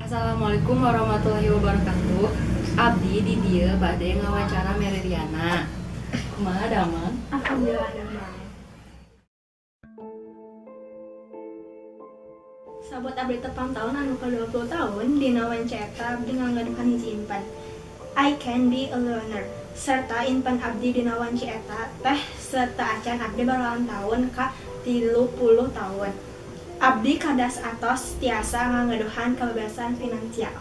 Assalamualaikum warahmatullahi wabarakatuh. Abdi di dieu bade ngawancara Merry Riana. Kumaha damang? Alhamdulillah damang. Sabot abdi tepang tahun anu ke-20 tahun dina wanci eta abdi ngagaduhan hiji impen. I can be a learner. Serta impen abdi dina wanci eta teh serta acan abdi barulang tahun ka 30 tahun. Abdi kadas atos tiasa ngagaduhan kebebasan finansial.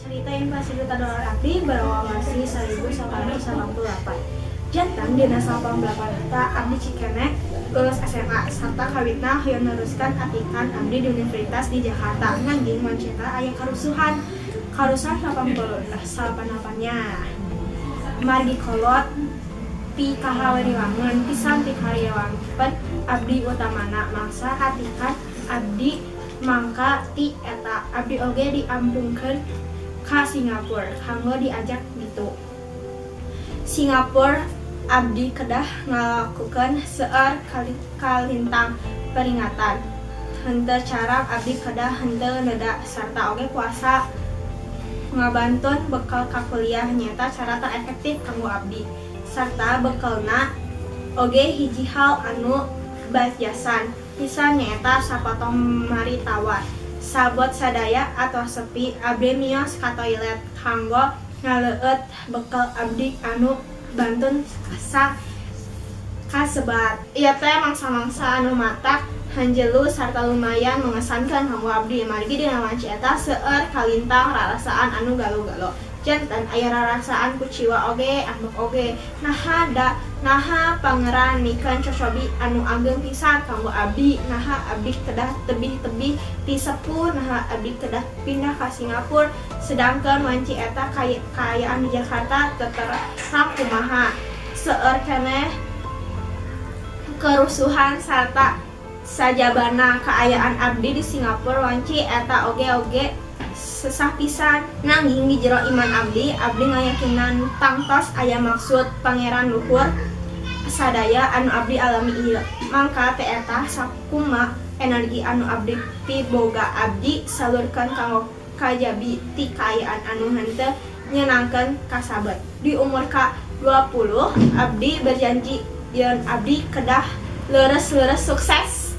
Cerita impen sejuta dolar abdi berawal masih 1888. Jantan dina 88 eta abdi cikeneh lulus SMA sarta kawitna hoyong neruskeun atikan abdi di universitas di Jakarta. Nanging wanci eta aya karusuhan. Karusuhan 88 nya. Margi kolot pikahariwangeun pisan pikahariwangeun abdi utamana mangsa atikan abdi mangka ti eta abdi oge diampungkeun ka Singapura kanggo diajak ditu. Singapura abdi kedah ngalakukeun seueur kalintang peringatan. Henteu carang abdi kedah henteu neda sarta oge puasa ngabantun bekal ka kuliah nyaeta cara terefektif kanggo abdi. Sarta bekelna oge hiji hal anu bajasan pisan nyaeta sapotong maritawa. Sabot sadaya atau sepi abdi mios ka toilet kanggo ngaleueut bekal abdi anu bantun sa kasebat. Ieu teh mangsa-mangsa anu matak hanjelu sarta lumayan mengesankan kanggo abdi margi dina wanci eta seueur kalintang rarasaan anu galo-galo. Janten aya rarasaan kuciwa oge ambek oge. Naha pangeran mikeun cocobi anu ageng pisan kanggo abdi. Naha abdi kedah tebih-tebih ti sepuh, naha abdi kedah pindah ka Singapura sedangkan wanci eta kaayaan di Jakarta teu terang kumaha. Seueur keneh kerusuhan sarta sajabana kaayaan abdi di Singapura wanci eta oge-oge sesah pisan. Nanging di jero iman abdi, abdi ngayakinan tangtos aya maksud pangeran luhur sadaya anu abdi alami ieu. Mangka teh eta sakuma energi anu abdi piboga abdi salurkeun kanggo kajabi ti kaayaan anu henteu nyenangkeun kasabet. Di umur ka 20 abdi berjanji yen abdi kedah leureus-leureus sukses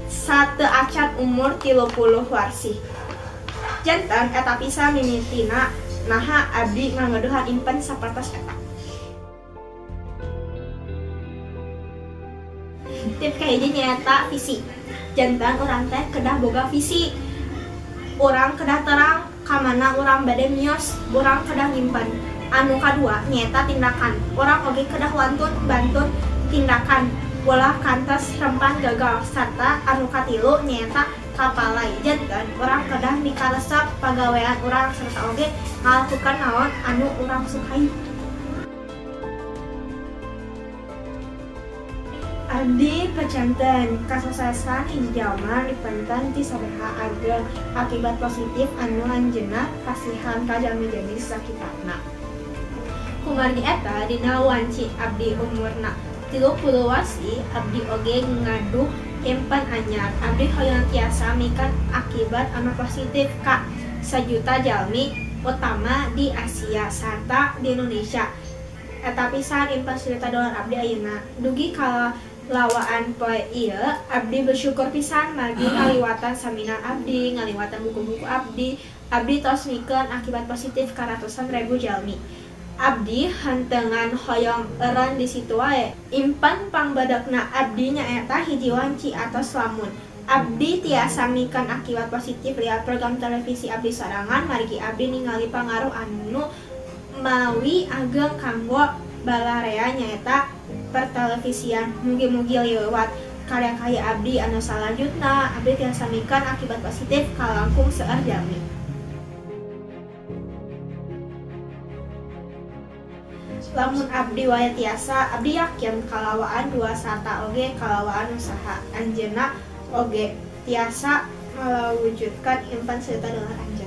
sateu acan umur 30 warsih. Jantan eta pisan mimitina naha abdi ngagaduhan impen sapertos eta. Tip kahiji nyaeta visi. Jantan urang teh kedah boga visi. Urang kedah terang ka mana urang bade mios, urang kedah nyimpen. Anu kadua nyaeta tindakan. Urang oge kedah wantun bantun tindakan. Ulah kantos rempan gagal sarta anu katilu nyaeta kapalai. Janten urang kedah mikaresep pagawean urang serta oge ngalakukan naon anu urang sukai. Abdi pecanten kasuksesan hiji jalma dipenten ti sareha ageng akibat positif anu anjeunna kasihan ka jalmi-jalmi sakitarna. Kumargi eta dina wanci abdi umurna 30 wasi abdi oge ngaduh impen anyar. Abdi hoyong tiasa mikeun akibat anu positif ka sajuta jalmi utama di Asia sarta di Indonesia. Eta pisan impen sejuta dolar abdi ayeuna. Dugi kalawaan poe ieu abdi bersyukur pisan margi ngaliwatan seminar abdi, ngaliwatan buku-buku abdi, abdi tos mikeun akibat positif ka ratusan ribu jalmi. Abdi hentengan hoyong eureun di situ wae. Impen pangbedekna abdi nyaeta hiji wanci atos lamun. Abdi tiasa mikeun akibat positif liwat program televisi abdi sorangan margi abdi ningali pangaruh anu mawi ageng kanggo balarea nyaeta pertelevisian. Mugi-mugi liwat karya-karya abdi anu salanjutna abdi tiasa mikeun akibat positif kalangkung seueur jalmi. Lamun abdi wae tiasa, abdi yakin kalawaan dua sarta oge kalawaan usaha anjeunna oge tiasa mewujudkan impen sejuta dolar anjeunna.